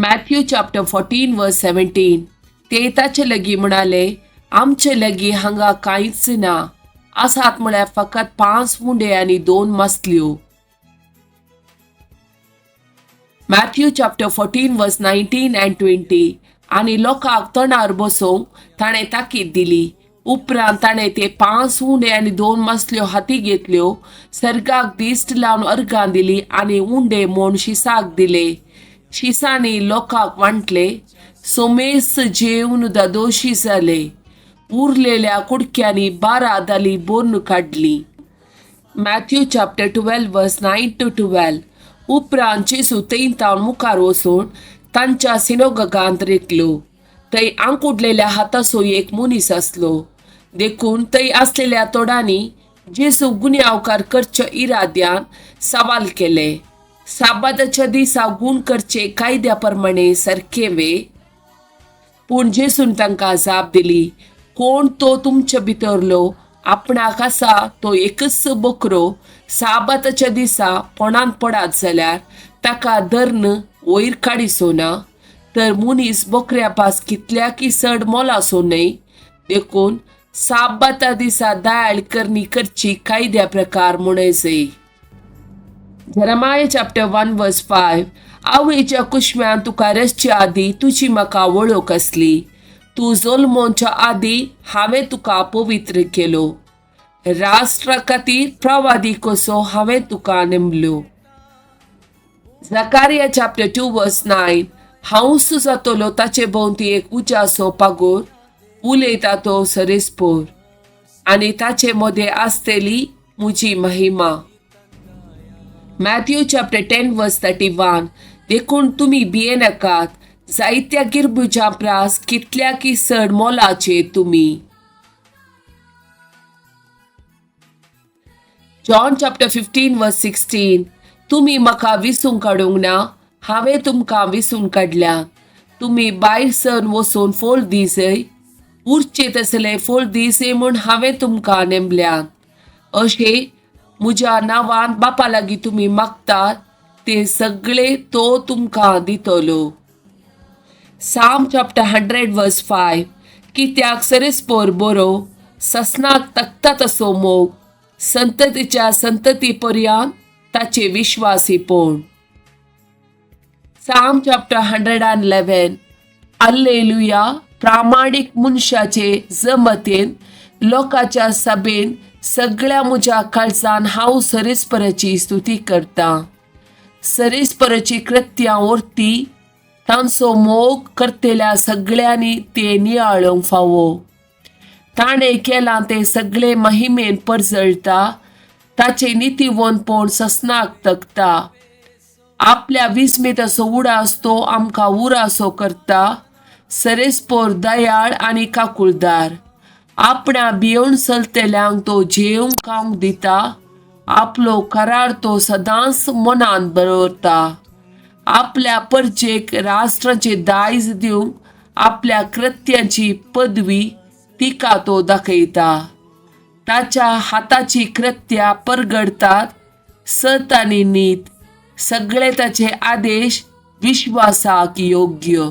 Matthew chapter 14 verse 17. ते ताचे लागीं म्हणाले, आमचे लागीं हांगा कांयच ना, आसात म्हळ्यार फकत 5 उंडे आनी 2 मासल्यो. Matthew chapter 14 verse 19 and 20. आनी लोकांक तणार बसोवंक ताणें ताकीद दिली. उपरांत ताणें ते 5 उंडे आनी 2 मासल्यो हाती घेतल्यो, सर्गाक दिश्ट लावन अर्गां दिली आनी उंडे म्हूण शिसाक दिले. शिसांनी लोकांक वांटले. सोमेस जेवन दादोशी जाले. उरलेल्या कुडक्यांनी 12 दाली बोर्न काडली. Matthew chapter 12 verse 9 to 12. उपरांत जेजू थंयतावन मुखार वचून तांच्या सिनोगगांत रेखलो. थंय आंकुडलेल्या हाताचो एक मनीस आसलो. देखून थंय आसलेल्या तोडांनी जेजू गुन्यांवकार करच्या इराद्यान सवाल केले, साबादाच्या दिसा गूण करचे कायद्या प्रमाणे सारके वे? पूण जेजून तांकां जाप दिली, कोण तो तुमचे भितरलो आपणाक आसा तो एकच बकरो साबाताच्या दिसा पोणांत पडात जाल्यार ताका धर्न वयर काडिसो ना? तर मनीस बकऱ्या पास कितल्याकी चड मोलासो न्हय? देखून साबाता दिसा दयाळ करणी करची कायद्या प्रकार म्हणय जाय. Jeremiah chapter 1 verse 5. आवयच्या कुशम्यान तुका रचच्या आदी तुजी म्हाका वळख आसली, तूं जल्मोवच्या आदी हांवें तुका पवित्र केलो, राष्ट्रा खातीर प्रवादी कसो हांवें तुका नेमलो. Zechariah chapter 2 verse 9. हांवूच जातलो ताचे भोंवती एक उज्याचो पागोर, उलयता तो सरेस्पोर, आनी ताचे मदें आसतली म्हजी महिमा. Matthew chapter 10 verse 31. देखून तुमी भियेनाकात, जायत्या गिरबुजां प्रास कितल्याकी चड मोलाचे तुमी. John chapter 15 verse 16. तुमी म्हाका विसूंक काडूंक ना, हांवें तुमकां विसून काडल्या. तुमी भायर सरून वचून फोल दिसय, उरचे तसले फोल दिसय म्हूण हांवें तुमकां नेमल्या. अशें म्हज्या नांवान बापा लागीं तुमी मागतात ते सगळे तो तुमकां दितलो. Psalm chapter 100 verse 5. कित्याक सरेस्पोर बरो, ससनाक तकता तसो मोग, संततीच्या संतती पर्यंत ताचे विश्वासीपण. Psalm chapter 111. Alleluia. प्रामाणीक मनशाचे जमतेन, लोकांच्या सभेन सगळ्या म्हज्या काळजान हांव सरेस्पराची स्तुती करतां. सरेस्पराची कृत्यां व्हरती तांचो मोग करतल्या सगळ्यांनी ते नियाळूंक फावो. ताणें केलां तें सगळें महिमेन परजळटा, ताचें नितीवंतपण ससनाक तकता. आपल्या विस्मिताचो उडास तो आमकां उरासो करता, सरेस्पोर दयाळ आनी काकुळदार. आपणा भियोवन चलतल्यांक तो जेवंक खावंक दिता, आपलो करार तो सदांच मनांत दवरता. आपल्या परजेक राष्ट्राचे दायज दिवंक आपल्या कृत्याची पदवी तिका तो दाखयता. ताच्या हाताची कृत्या परगडतात, सत आनी नीत, सगळे ताचे आदेश विश्वासाक योग्य.